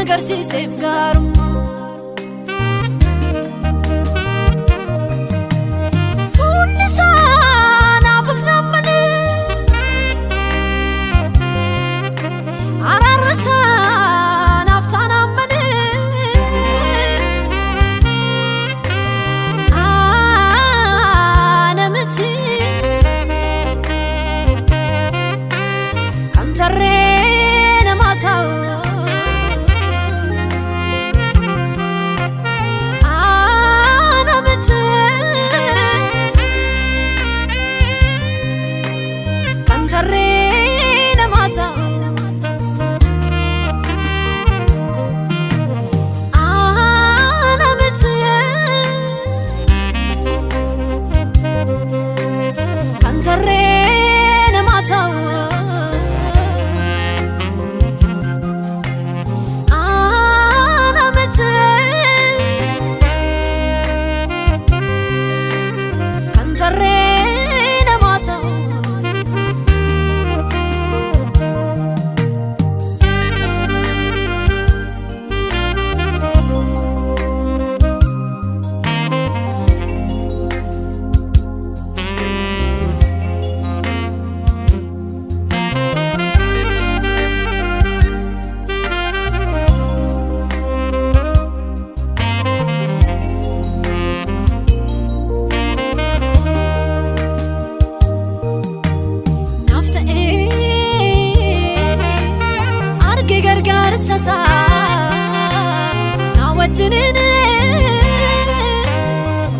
Agarsiiseef gaarummaa. Fuulli isaa naaf of naammalee, araarri isaa naaf taanaan malee. Namichi kan tarree namaa ta'u. Namichi kan tarree namaa ta'u. Namichi kan tarree namaa ta'u. Namichi kan tarree namaa ta'u. Naaf ta'ee arge gargaarsa isaa, na wajjiniin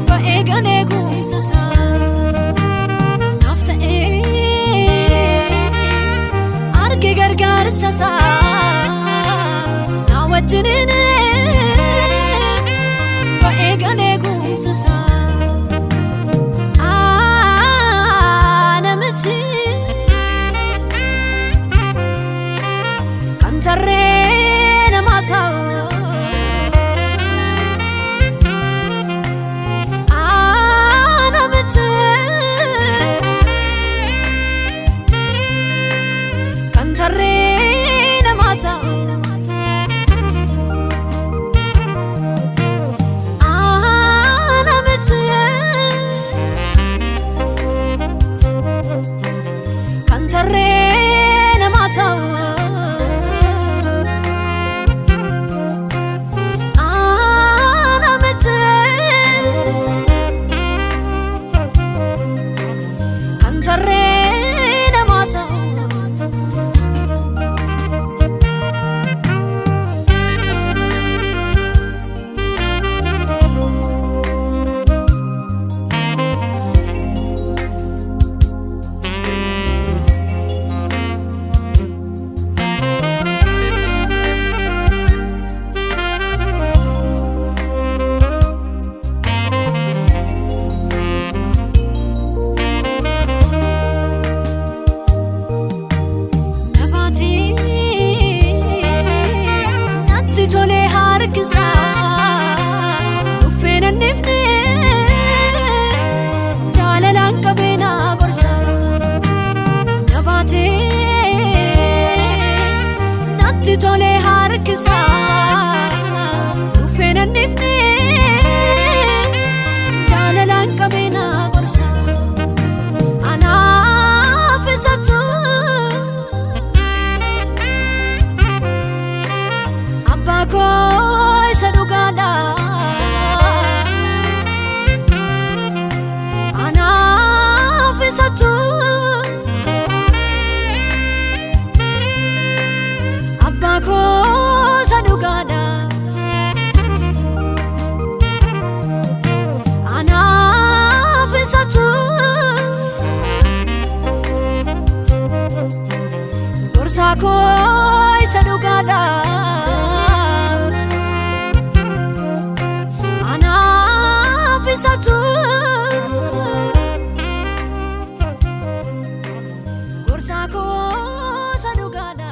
ba'ee galee gumsa isaa. Naaf ta'ee arge gargaarsa isaa, na wajjiniin ba'ee galee gumsa isaa. Namichi kan tarree namaa ta'u. Namichi kan tarree namaa ta'u. Namichi kan tarree namaa ta'u. Namichi kan tarree namaa ta'u. Nafaatii natti tolee harkisaa dhuffee nan dhibne, jaalalaan qabee na gorsa. Nafaatii natti tolee harkisaa dhuffee nan dhibne, jaalalaan qabee na gorsa. Anaaf isatu abbaa koo isa dhugaadha. Anaaf isatu abbaa koo isa dhugaadha. Anaaf isatu gorsaa koo isa dhugaadha. Anaaf isatu gorsaa koo isa dhugaadha.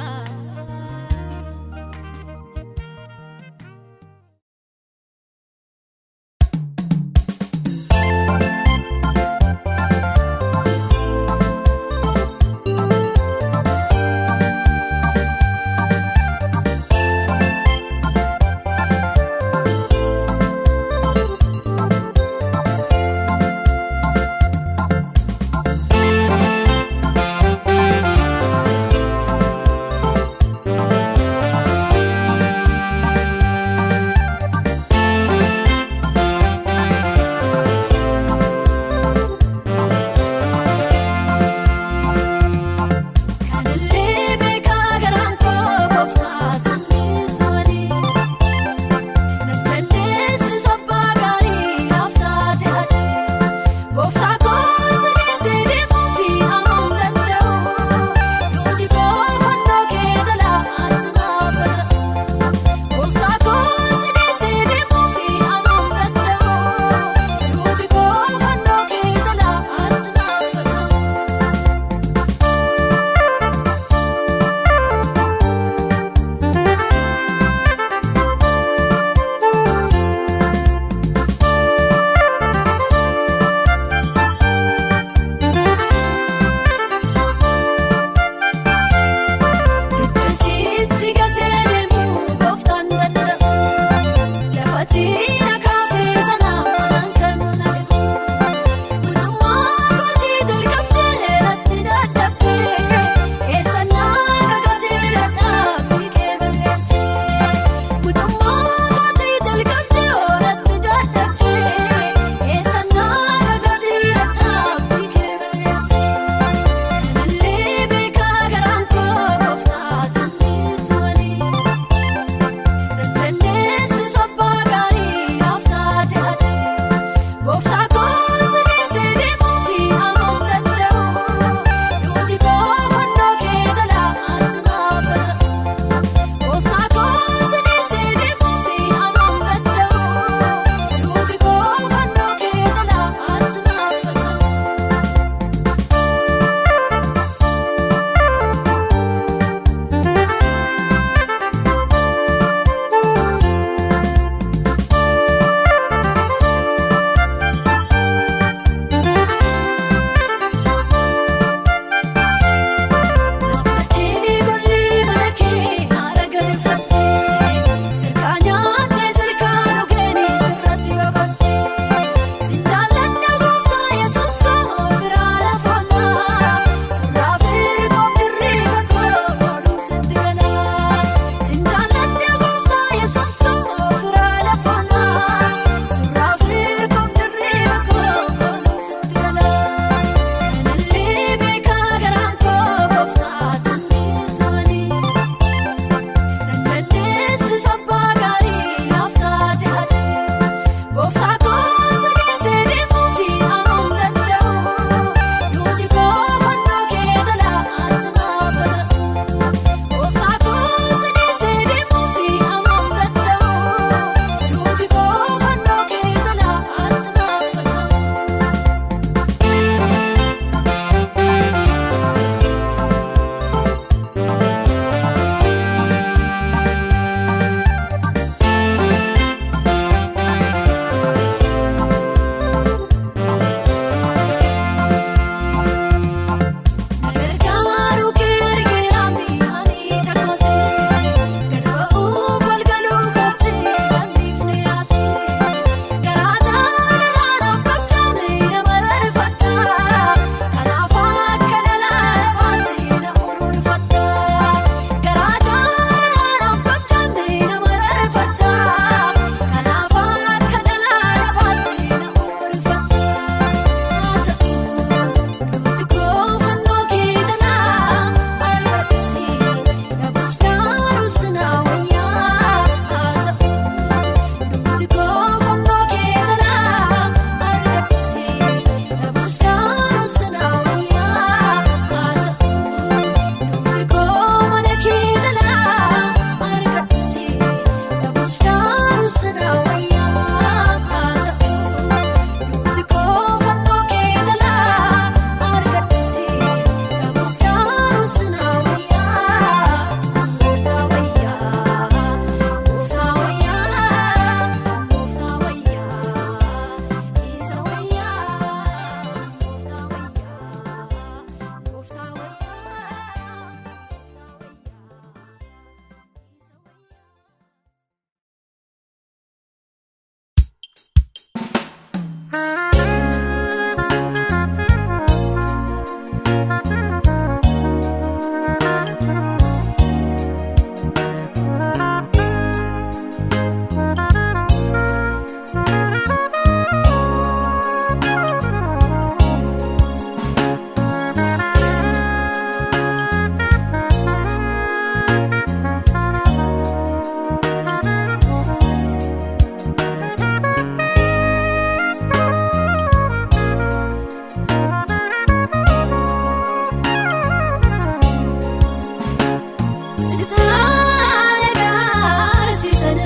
Sitaan agarsiisan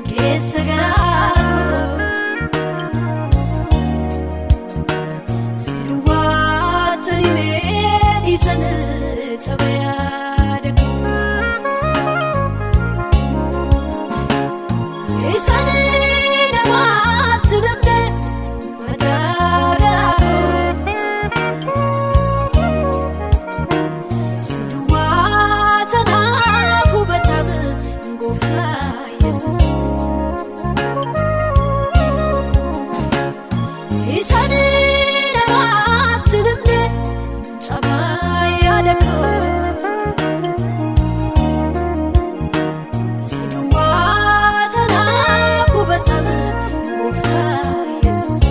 keessa garaa koo. Si duwwaatti himee dhiisan caba yaada koo. Isaan namaatti namne madaa garaa koo. Si duwwaa tanaaf hubatama gooftaa Yesuus. Isaan namaatti namne cabaa yaada koo. Si duwwaa tanaaf hubatama gooftaa Yesuus.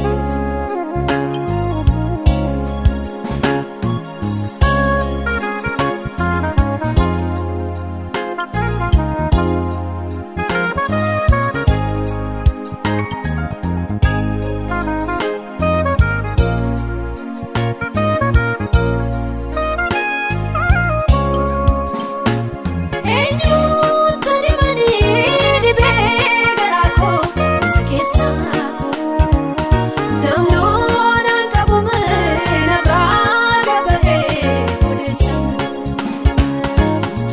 Eenyuutu dhibanii dhibee garaa koo isa keessa? Namnoon qabume nagaa gabahee odeessa.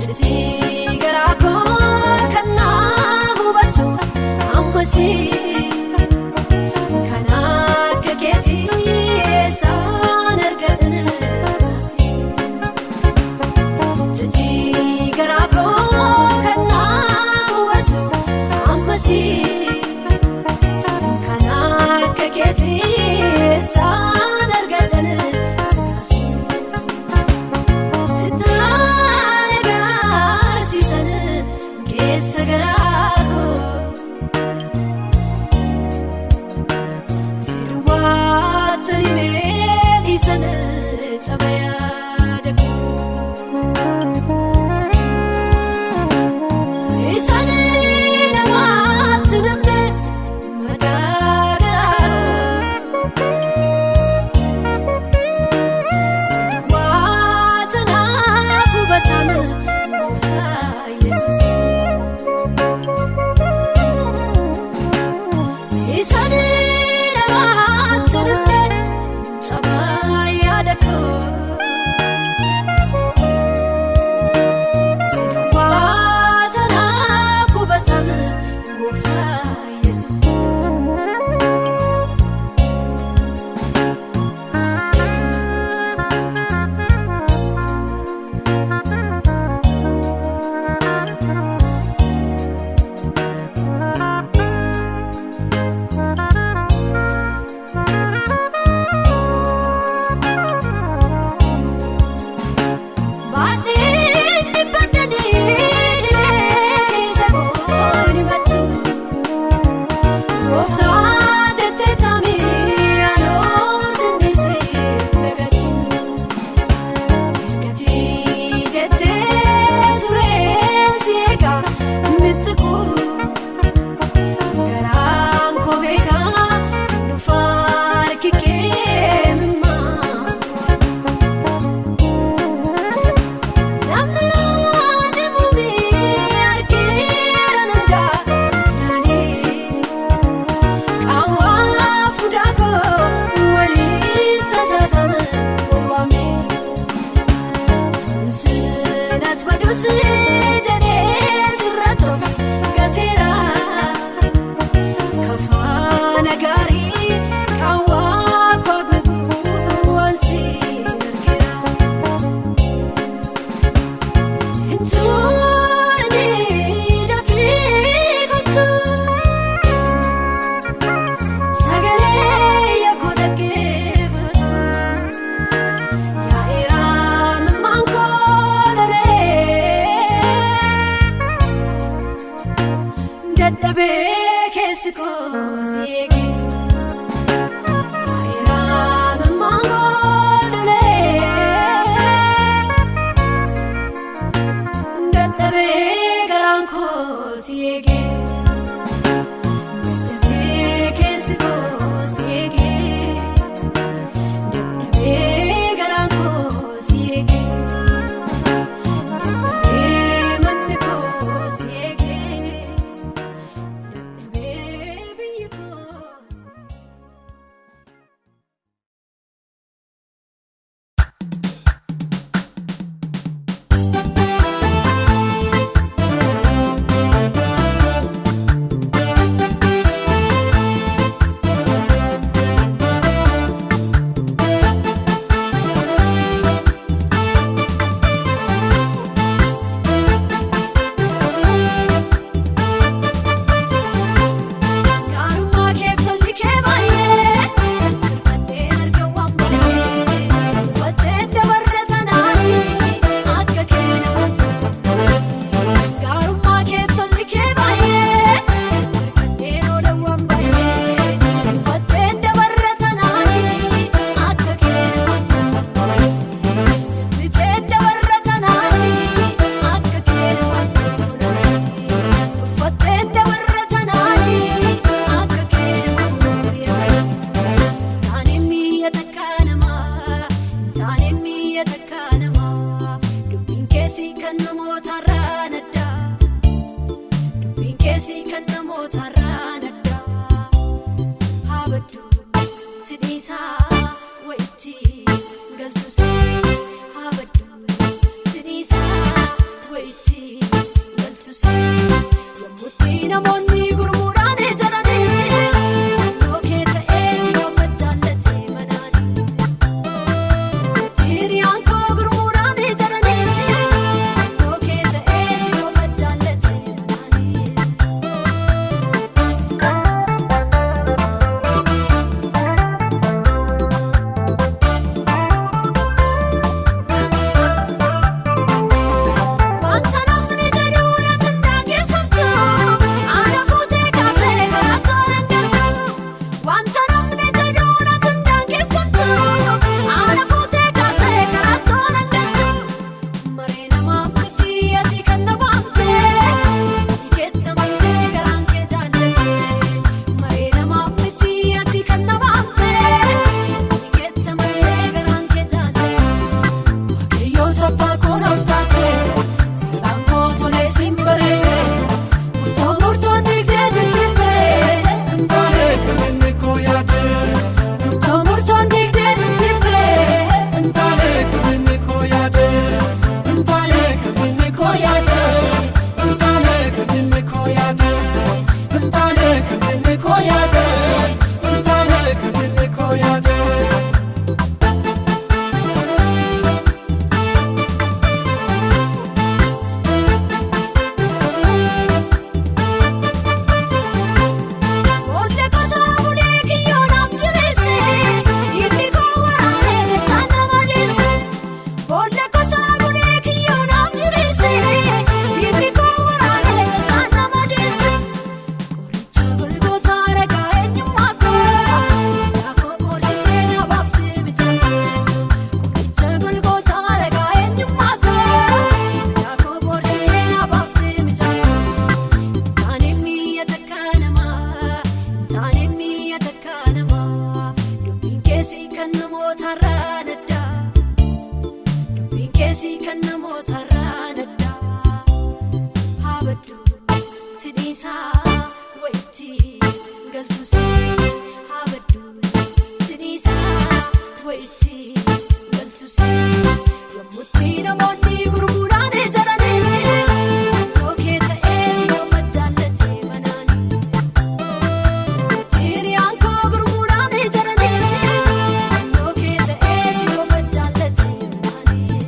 Citii garaa koo kan naa hubatu ammasii. Kan akka keetii eessaan argatan saasi? Citii garaa koo kan naa hubatu ammasii. Kan akka keetii eessaan argatan saasi? Sitaan agarsiisan keessa garaa koo. Si duwwaatti himee dhiisan caba yaada koo. Isaan namaatti namne madaa garaa koo. Si duwwaa tanaaf hubatama gooftaa Yesuus. Isaan namaatti namne cabaa yaada koo. Si duwwaa tanaaf hubatama gooftaa Yesuus. Baatee dhibbadhanii dhibee isa kooni badhu. Gooftaa jettee taamii yeroo sindisii dagadhu. Gatii jettee turee si eegaa mittiquu. Garaan koo beekaa dhufa harki kee mimmaa. Namni naannoo argeera nandaa naanii qaawwaa fuudhaa koo waliin tasaasama waame tuusinat baduusi jedhee sirra toofa gateera kafaana gaarii qaawwaa koo guutuu wansi argeera. Ntuurni dafii kottu sagalee yakoo dhaggeeffatu yaa'eeraan maangoolaree dadhabee keessi koo si eege yaa'eeraan maangoolaree. Dadhabee garaan koo si eege. Dadhabee keessi koo si eege. Dadhabee garaan koo si eege. Dadhabee manni Keessi kan namoota irraan addaa haa baddu sidhiisaa wayitti galchuse haa baddu sidhiisaa wayitti galchuse yommutti namoonni gurmuudhaan jedhanii naannoo kee ta'ee si qofa jaallatee manaanii. Hiriyaan koo gurmuudhaan jedhanii naannoo kee ta'ee si qofa jaallatee manaanii. Wanta namni jedhu natti dhaggeeffatu, ana fuutee kaatee karaa tola galtu. Wanta namni jedhu natti dhaggeeffatu, ana fuutee kaatee karaa tola galtu. Maree namaa miti ati kan na waamte, keetta malee garaan kee jaallate. Maree namaa miti ati kan na waamte, keetta malee garaan kee jaallate. Waaqayyoon abbaa koo naaf taate, seeraan koo tolee siin bareede, murtoo murtoon diigdee jijjiirtee, Hin taane kan inni koo yaade. Murtoo murtoon diigdee jijjiirtee, Hin taane kan inni koo yaade. Hin taane kan inni koo yaade. Hin taane kan inni koo yaade. Hin taane kan inni koo yaade. Hin taane kan inni koo yaade. Boollee qotaa bulee kiyyoo naaf diriirse, dhiirri koo waraanee tettaan nama dhiise. Boollee qotaa bulee kiyyoo naaf diriirse, dhiirri koo waraanee tettaan nama dhiise. Qoricha golgoota ragaa eenyummaa koo, yaakoo qorsitee na baaftee bitaa. Qoricha golgoota ragaa eenyummaa koo, yaakoo qorsitee na baaftee bitaa. Taane mi'a takka namaa, taane mi'a takka namaa, dubbiin keessi kan namoota irraan addaa, dubbiin keessi kan namoota irraan addaa, haa baddu sidhiisaa wayitti galchuse, haa baddu sidhiisaa wayitti galchuse, yommutti namoonni gurmuudhaan jedhanii naannoo kee ta'ee si qofa jaallatee manaanii. Hiriyaan koo gurmuudhaan jedhanii naannoo kee ta'ee si qofa jaallatee manaanii.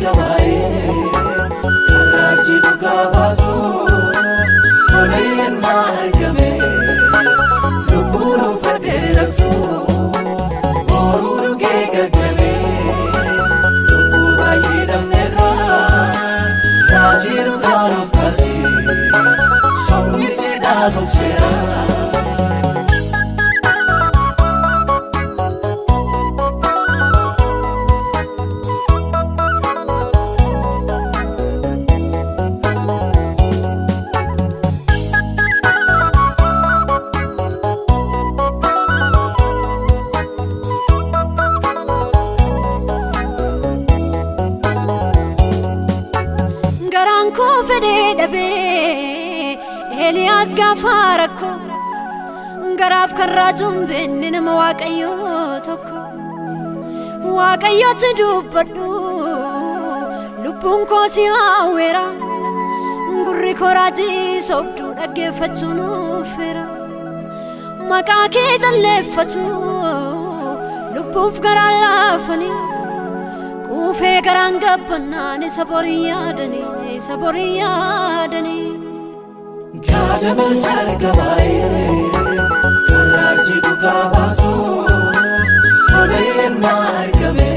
argamaa'ee karraajii dhugaa baatu tolee ennaa argame lubbuun uffadheeratu boruu dhugee gaggame lubbuu baay'ee dhabneerra raajii dhugaa nuuf kaasi somni cidhaa gogseera. Garaan koo fedhee dhabee Eeliyaas gaafa rakkoo garaaf karraa cumbinni nama Waaqayyoo tokko Waaqayyotti dubbadhu lubbuun koo si hawweera gurri koo raajii sobduu dhaggeeffachuu nuufeera maqaa kee calleeffatu lubbuuf garaan laafanii quufee garaan gabbannaan isa borii yaadanii isa borii yaadanii. Gaadameessa argamaa'ee karraajii dhugaa baatu tolee ennaa argame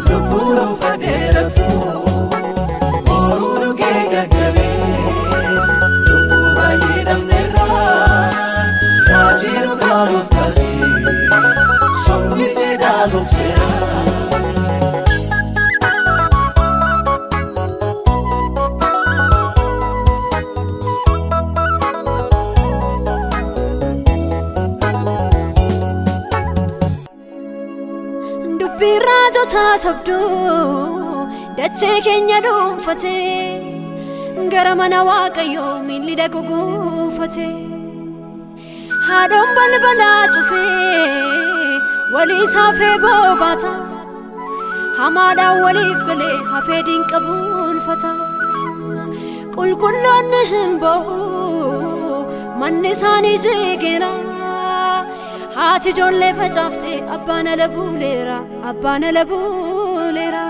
lubbuun uffadheeratu boruu dhugee gaggame lubbuu baay'ee dhabneerra raajii dhugaa nuuf kaasi somni cidhaa gogseera. Dubbii raajotaa sobduu dachee keenya dhuunfate gara mana Waaqayyoo miilli dhaqu guufate haadhoon balbalaa cufee walii saafee boobaata hamaadhaan waliif galee hafee diinqa buulfata qulqulloonni hin ba'u manni isaanii jigeera haati ijoollee facaaftee abbaan ala buuleera abbaan ala buuleera.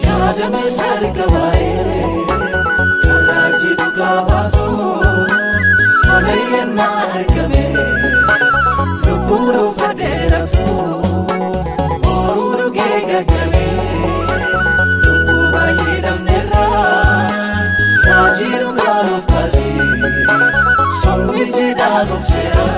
Gaadameessa argamaa'ee karraajii dhugaa baatu tolee ennaa argame lubbuun uffadheeratu boruu dhugee gaggame lubbuu baay'ee dhabneerra raajii dhugaa nuuf kaasi somni cidhaa gogseera.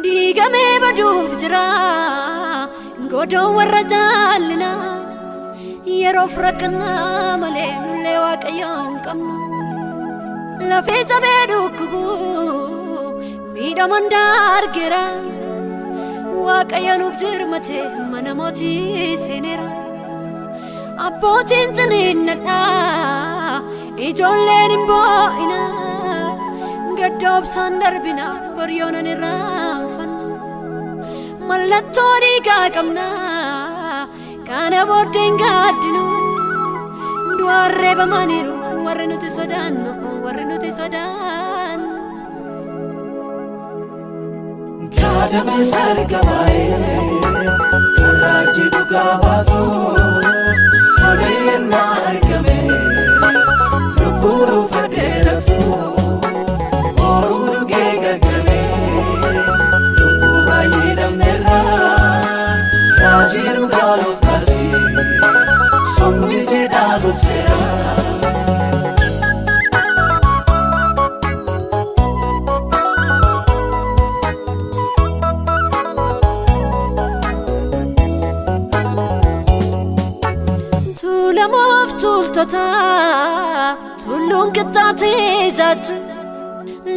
Diigamee baduuf jira godoon warra jaallina yeroof rakkannaa malee nullee Waaqayyoon qabna lafee cabee dhukkubu miidhaman dargeera Waaqayyo nuuf dirmate mana mootii seeneera abbootiin ciniinnadha ijoolleen hin boo'ina gaddoobsaan darbina baryoonan irraanfanna mallattoo dhiigaa qabna kana booddee hin gaaddinu du'aan reebamaniiru warri nuti sodaannu warri nuti sodaannu. Gaadameessa argamaa'ee karraajii dhugaa baatu tolee ennaa argame lubbuun uffadheeratu boruu dhugee gaggame lubbuu baay'ee dhabneerra raajii dhugaa nuuf kaasi somni cidhaa gogseera. Tuulamoof tuultota tulluun qixxaatee jaaju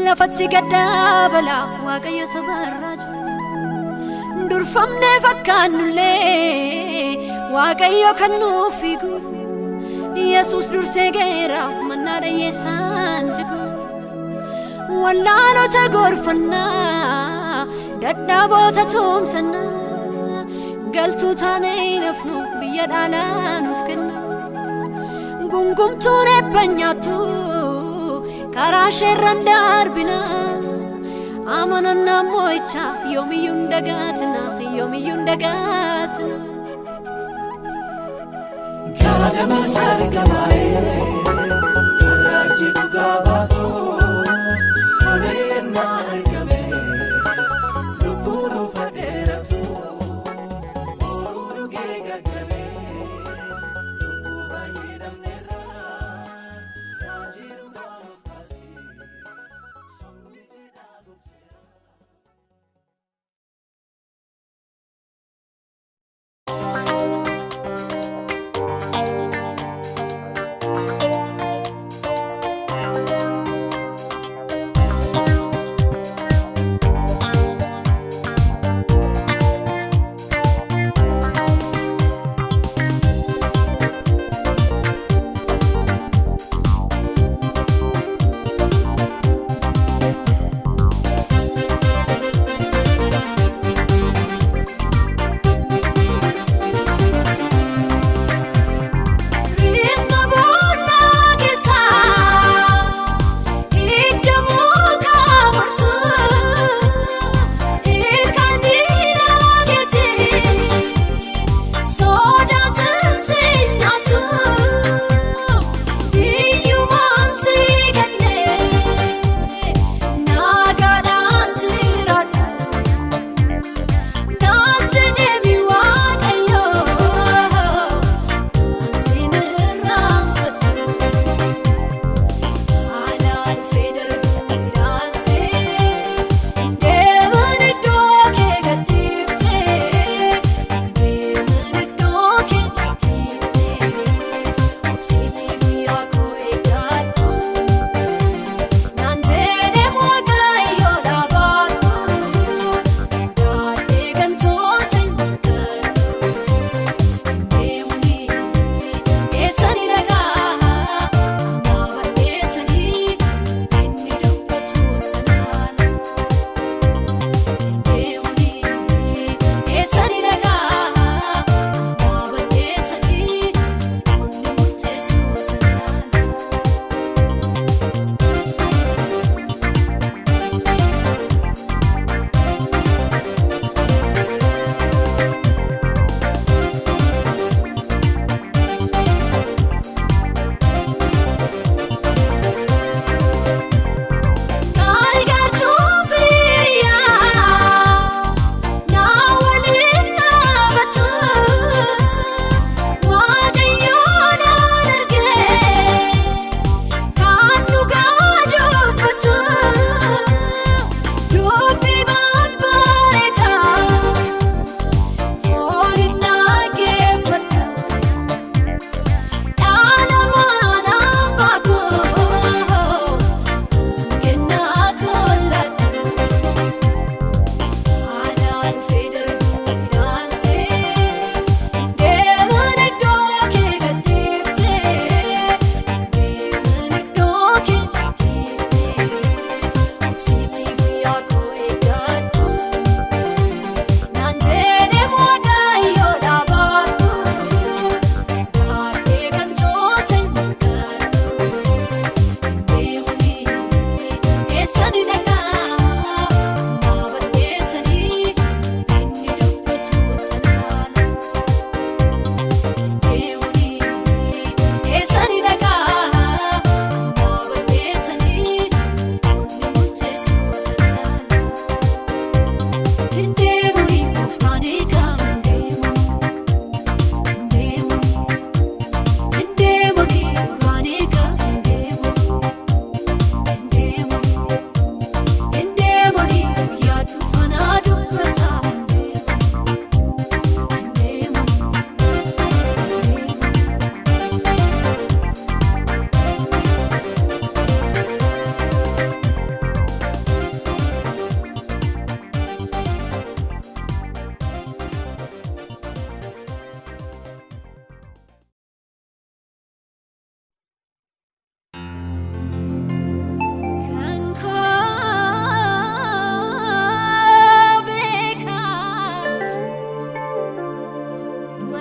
lafatti gaddaa balaa Waaqayyo sabarraa jiru. Durfamnee fakkaannullee Waaqayyo kan nuuf fiigu Yesuus dursee geera mannaa dhayyeessaan jigu. Wallaalota gorfannaa dadhaboota tumsannaa galtuu taanee nafnu biyya dhaalaa nuuf kenna. Gungumtuun eebba nyaattu karaa isheerraan darbina. Amanannaa mo'icha yoomiyyuu hin dagatina yoomiyyuu hin dagatina. Yaadama sargamaa'ee karaachi dhugaa baatu tolee naa argame lubbuu nuuf dheeratu boruu dhugee gaggame lubbuu baay'ee dhabneerra raajii dhugaa nuuf kaasi somni jedhaa gobseera.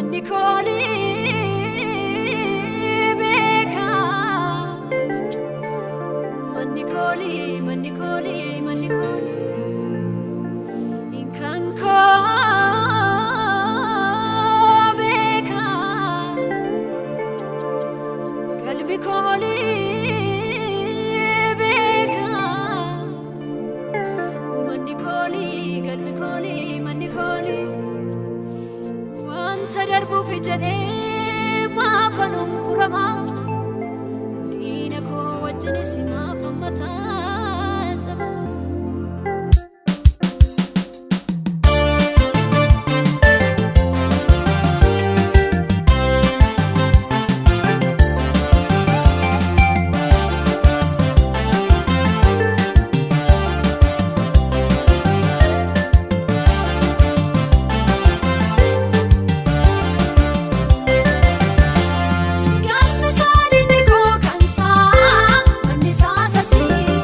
Manni koolii beekaa. Manni koolii, manni koolii, manni koolii. Kan koo beekaa. Galmi koolii beekaa. Manni koolii, galmi koolii, manni koolii. Wanta darbuuf jedhee maafan hunkurama. Diina koo wajjinis maafan mataa jaba. Galmi saadinni koo kan saa manni saa sasii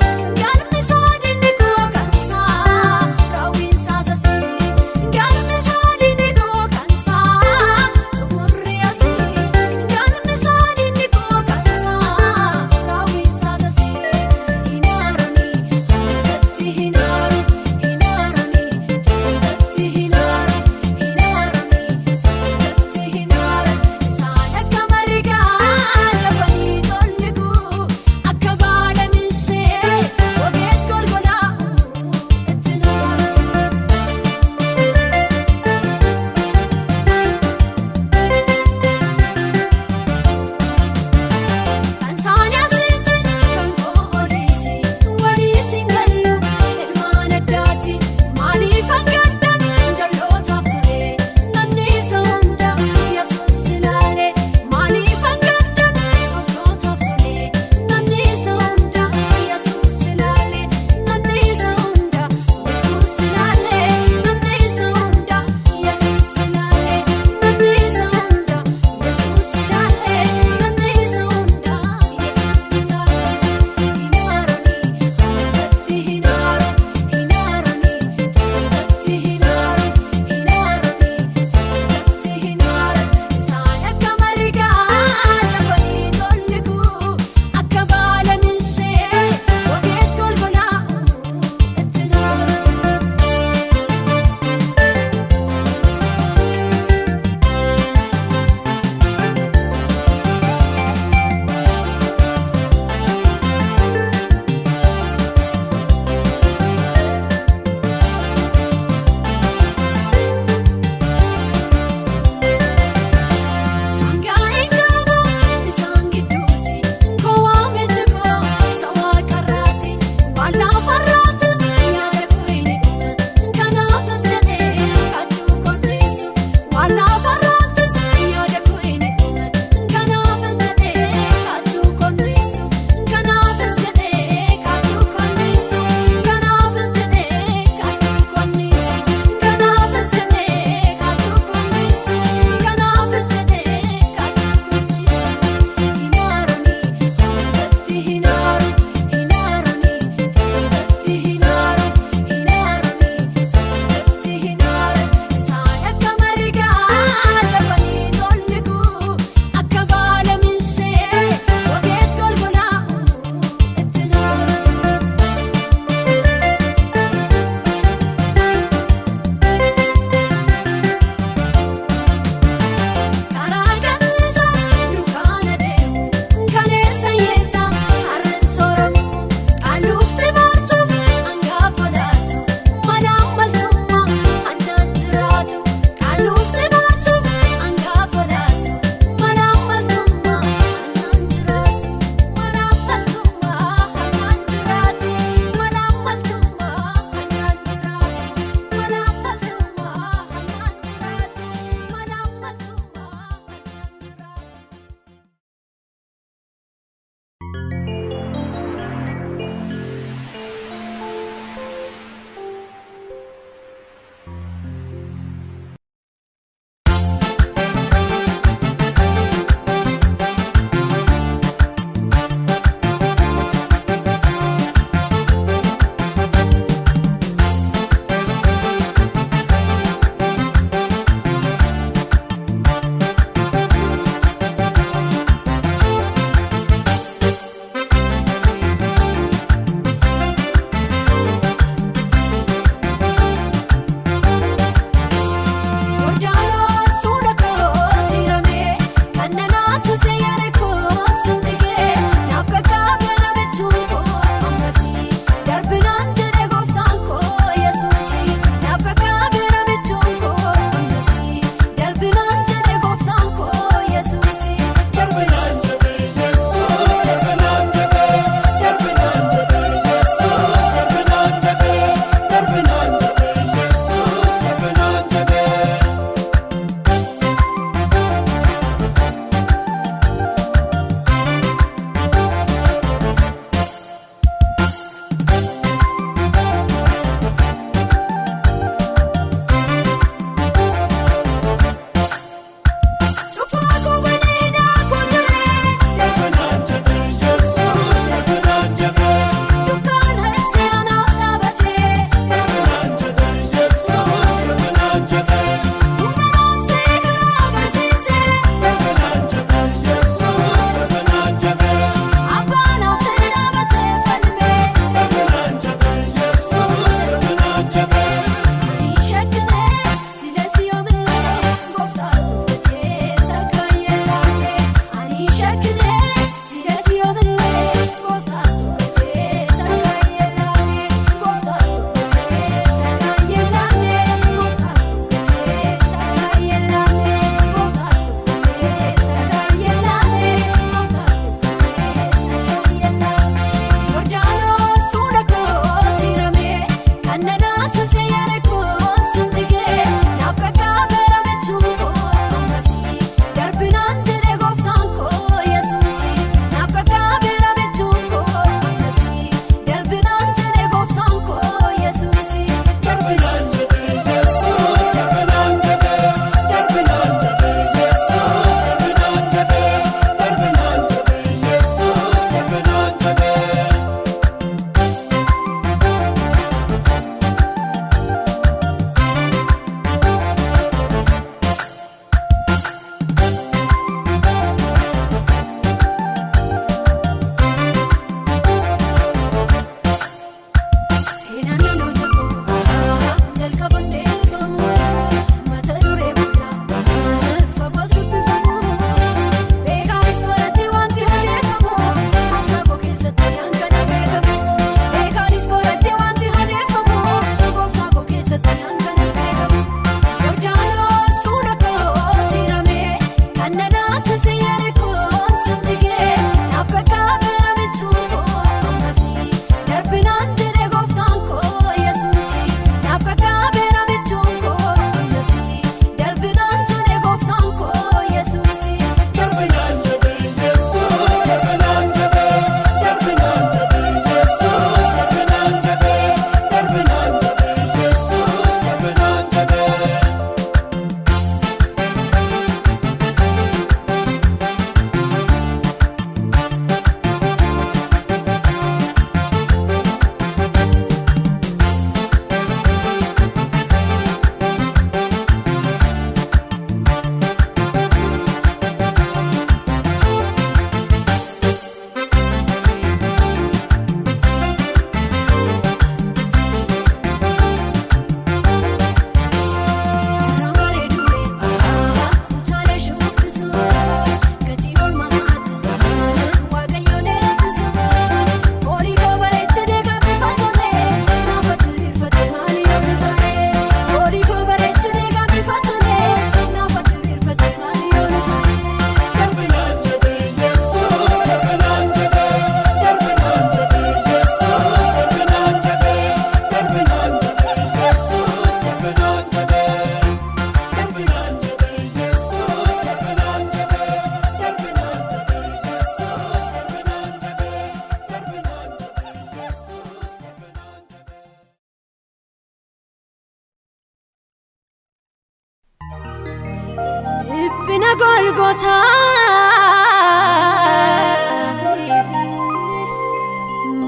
Golgotaa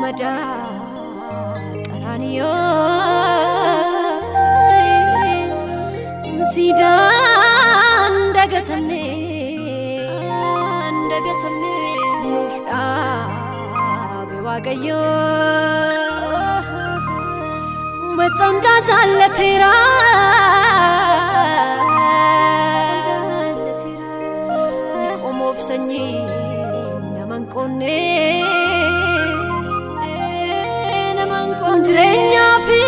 madaa qaraaniyoo siidaan dagatamne dagatamne nuuf dhaabe Waaqayyo macca hundaa jaallateera. Qomoof sanyii naman qoonne naman qoonne jireenyaa fi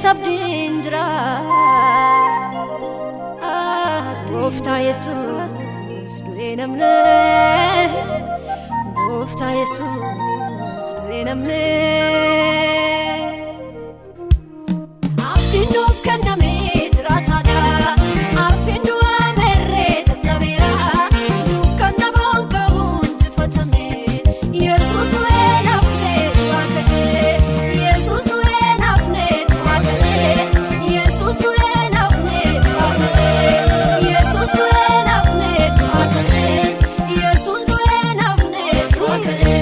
sabdiin jira. Gooftaa Yesuus du'ee namne, Gooftaa Yesuus du'ee namne. Abdiin nuuf kenname jiraataadha. Arfiin du'aa merree tattabeera. Dukkanna boonkamuun injifatame. Yesuus du'ee nafne du'aa ka'ee. Yesuus du'ee nafne du'aa ka'ee. Yesuus du'ee nafne du'aa ka'ee. Yesuus du'ee nafne du'aa ka'ee. Yesuus du'ee nafne du'aa ka'ee.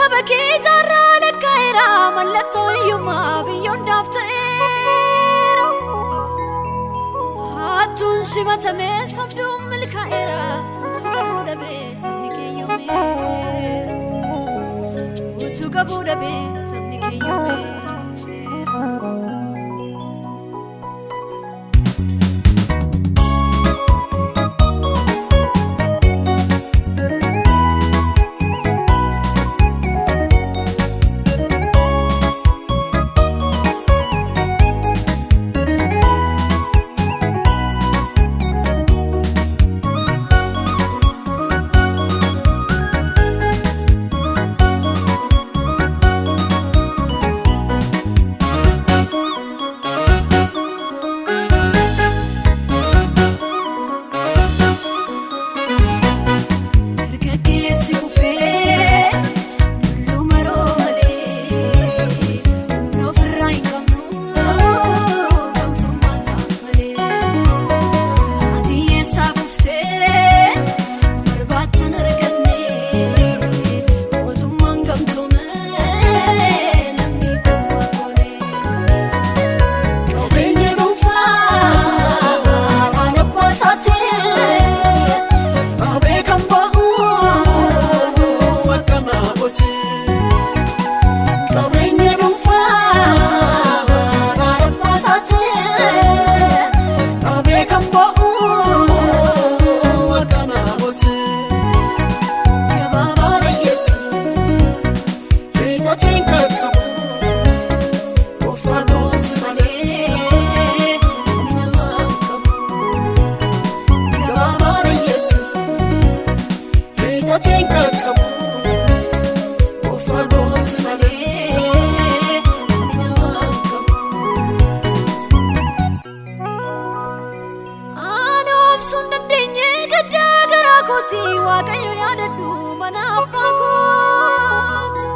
Saba kee jaarraa lakkaa'eera mallattoo hiyyummaa biyyoon daaf ta'eera. Hattuun simatamee sobduun milkaa'eera utuu qabuu dhabee sabni kee yoomeera. Utuu qabuu dhabee sabni kee yoomeera. Dargaggeessi kufee dulluma roobalee humna ofirraa hin qabnu kan furmaata malee. Haati eessaa kuftee barbaacha hin arganne mootummaan gamtoome namni kufa goone. Qabeenya Dhuunfaa haadha abbaa isaatiin dhabee kan ba'u akka naafoti. Qabeenya Dhuunfaa haadha abbaa isaatiin dhabee kan ba'u akka naafoti. Gabaabaa Hiyyeessi hiixatiin qaqqabu gooftaan si malee malee humni namaa hin qabu. Gabaabaa hiyyeessi hiixatiin qaqqabu gooftaan si malee. Malee humni namaa hin qabu. Ani obsuu hin dandeenye gaddaa garaa kooti Waaqayyo yaadadhu mana abbaa kooti.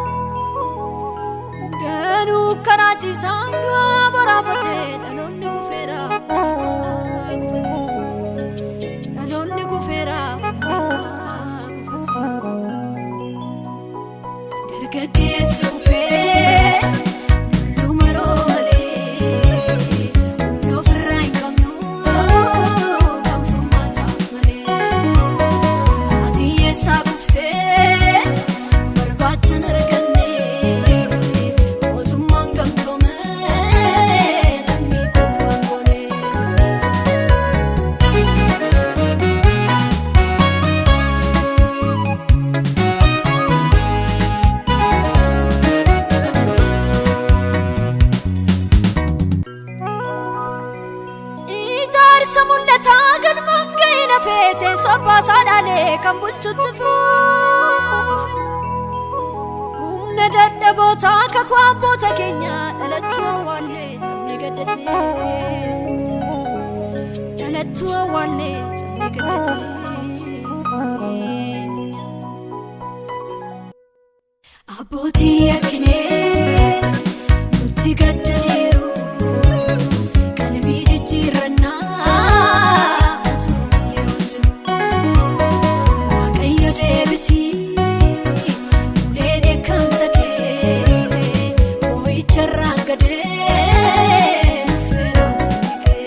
Danuu karaa ciisaa du'a boraafatee dhaloonni kufeera isaa kufate. Dhaloonni kufeera isaa kufate. Dargaggeessi kufee dulluma roobalee humna ofirraa hin qabnu kan furmaata malee. Haati eessaa kuftee barbaacha hin arganne mootummaan gamtoome namni kufa goone. Ijaarsa mul'ataa galmaan ga'e nafee teessoo abbaa isaa dhaalee kan bulchutti fuufe. Humna dadhabootaa kakuu abboota keenyaa dhalachuu awwaallee cabnee gaddatee. Dhalachuu awwaallee cabnee gaddatee. Abbootii yakkinee nutti gaddaniiru qalbii jijjiirannaa utuu yeroon jiru. Waaqayyo deebisii ulee dheekkamsa kee boo'icha irraan gadee feeromsa kee.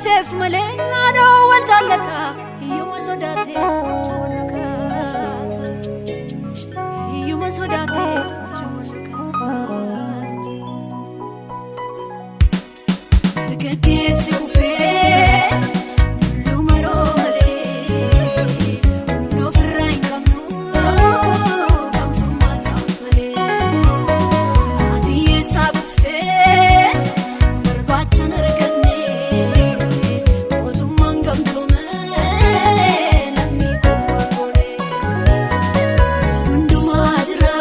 Tolcheef malee haadha wal jaallata hiyyuma sodaate wal naqata hiyyuma sodaate wal naqata. Dargaggeessi kufee dulluma roobalee humna ofirraa hin qabnu kan furmaata malee. Haati eessaa kuftee barbaachan arganne mootummaan gamtoome lammii qofa goone. Hundumaa jira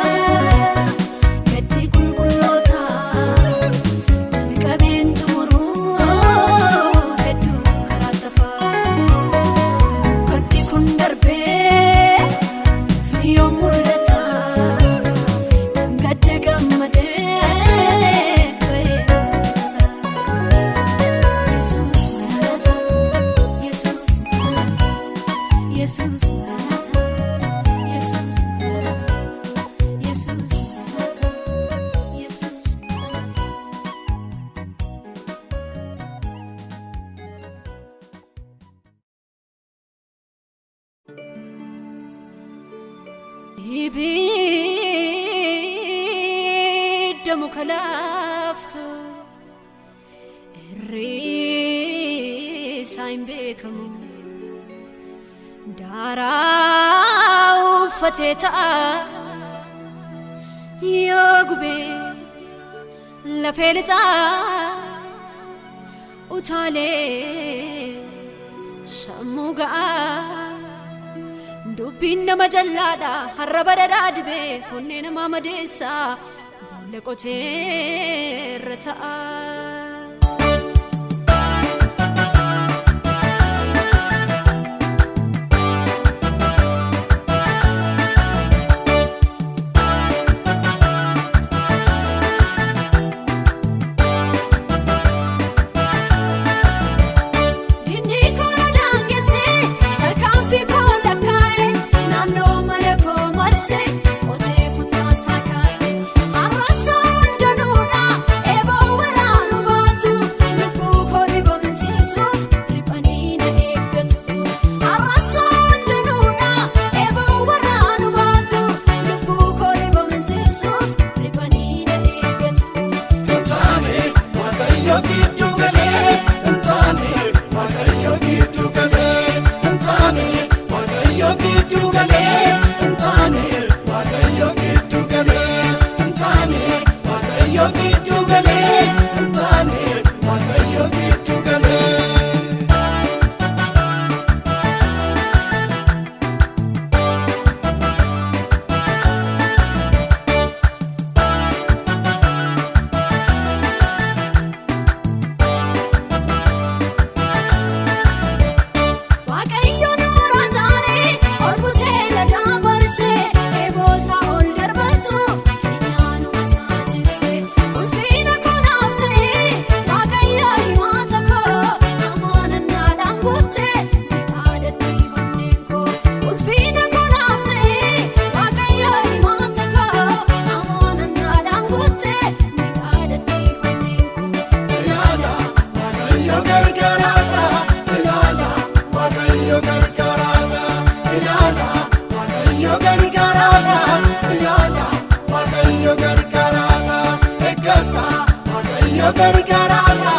gaddi qulqulloota jalqabeen xumuruu hedduu karaa tafaa. Wanti kun darbee firiyoon mul'ata kan gadda gammadee ba'ee sisibata. Yesuus maranata, Yesuus maranata, Yesuus maranata, Yesuus maranata, Yesuus maranata, Yesuus maranata. Ibidda muka laaftu irrisaa hin beekamu daaraa uffatee ta'a yoo gubee lafee lixaa utaalee sammuu ga'aa. Dubbiin nama jallaadha har'a badhaadhaa dibee onnee namaa madeessa boolla qotee irra ta'a. Dinni koora daangessee tarkaanfii koo lakkaa'e naannoo mana koo marsee qotee futtaasaa kaa'e har'aasaan danuudha eeboo waraanu baatu lubbuu koo ribamsiisuuf riphanii na eeggatu har'aasaan danuudha eeboo waraanu baatu lubbuu koo ribamsiisuuf riphanii na eeggatu. Hin taane Waaqayyo gidduu galee, hin taane Waaqayyo gidduu galee, hin taane Waaqayyo gidduu galee, hin taane Waaqayyo gidduu galee, hin taane Waaqayyo gidduu galee, hin taane Waaqayyo gidduu galee. Waaqayyoon mooraa taaree ol butee ladaa barsee eeboosaa ol darbatu keenyaanuma saajibsee ulfiina kanaaf ta'ee waaqayyo himaata koo amaanannaadhaan guuttee miidhaadatti honneen koo ulfiina kanaaf ta'ee waaqayyo himaata koo amaanannaadhaan guuttee miidhaadatti honneen koo. Ilaala Waaqayyo gargaaraadha. Ilaala Waaqayyo gargaaraadha. Ilaala Waaqayyo gargaaraadha. Ilaala Waaqayyo gargaaraadha. Eeggadha Waaqayyo gargaaraadha.